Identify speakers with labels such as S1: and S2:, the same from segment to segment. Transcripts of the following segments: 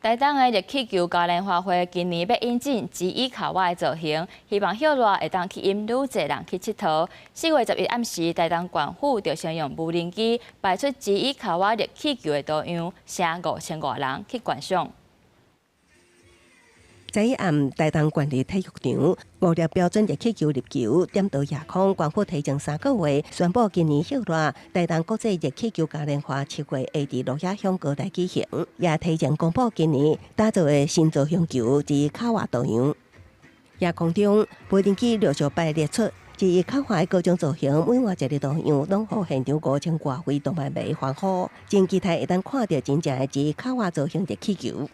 S1: 台東的熱氣球嘉年華會今年欲引進吉伊卡瓦的造型，希望歇熱會當吸引愈濟人去𨑨迌。4月11暗時，台東縣府就先用無人機擺出吉伊卡瓦熱氣球的圖樣，吸5000外人去觀賞。
S2: 昨暗台東縣立體育場，五粒標準熱氣球入球，點到夜空。縣府提前3個月宣布，今年歇熱台東國際熱氣球嘉年華7月會佇鹿野鄉高台舉行，也提前公布今年打造的新造型球吉伊卡瓦圖樣。夜空中，無人機陸續擺列出吉伊卡瓦的各種造型，每換一个圖樣，攏予現場5000外位動漫迷歡呼，真期待會當看著真正的吉伊卡瓦造型熱氣球。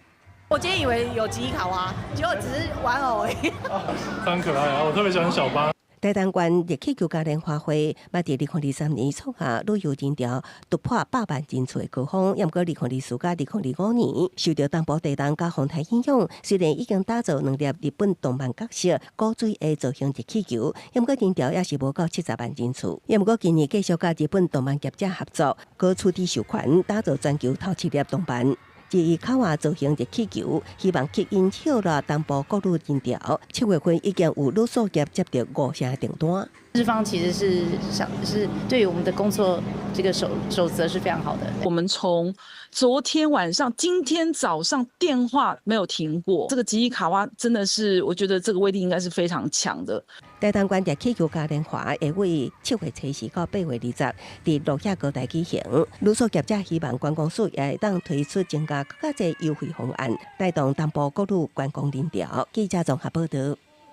S3: 我今天以為有吉伊卡瓦，結果只是玩偶而已。
S4: 非常可愛啊！我特別喜歡小巴。
S2: 台東縣熱氣球嘉年華會，嘛佇2023年創下旅遊人潮突破100萬人次的高峰。毋過2024佮2025年受著東部地動佮風台影響，雖然已經打造兩粒日本動漫角色古錐的造型熱氣球，毋過人潮也是無夠70萬人次。毋過今年繼續佮日本動漫業者合作，閣取得授權，打造全球頭七粒動漫吉伊卡瓦造型熱氣球，希望吸引歇熱東部國旅人潮。7月份已經有旅宿業接著五成訂單。
S5: 日方其實是想是對於我們的工作這個守則是非常好的。
S6: 我們從昨天晚上、今天早上電話沒有停過。這個吉伊卡瓦真的是，我覺得這個威力應該是非常強的。
S2: 台東縣熱氣球嘉年華會於7月初四到8月20，佇鹿野高台舉行。旅宿業者希望觀光署也會當推出增加閣較濟優惠方案，帶動東部國旅觀光人潮。記者綜合報導。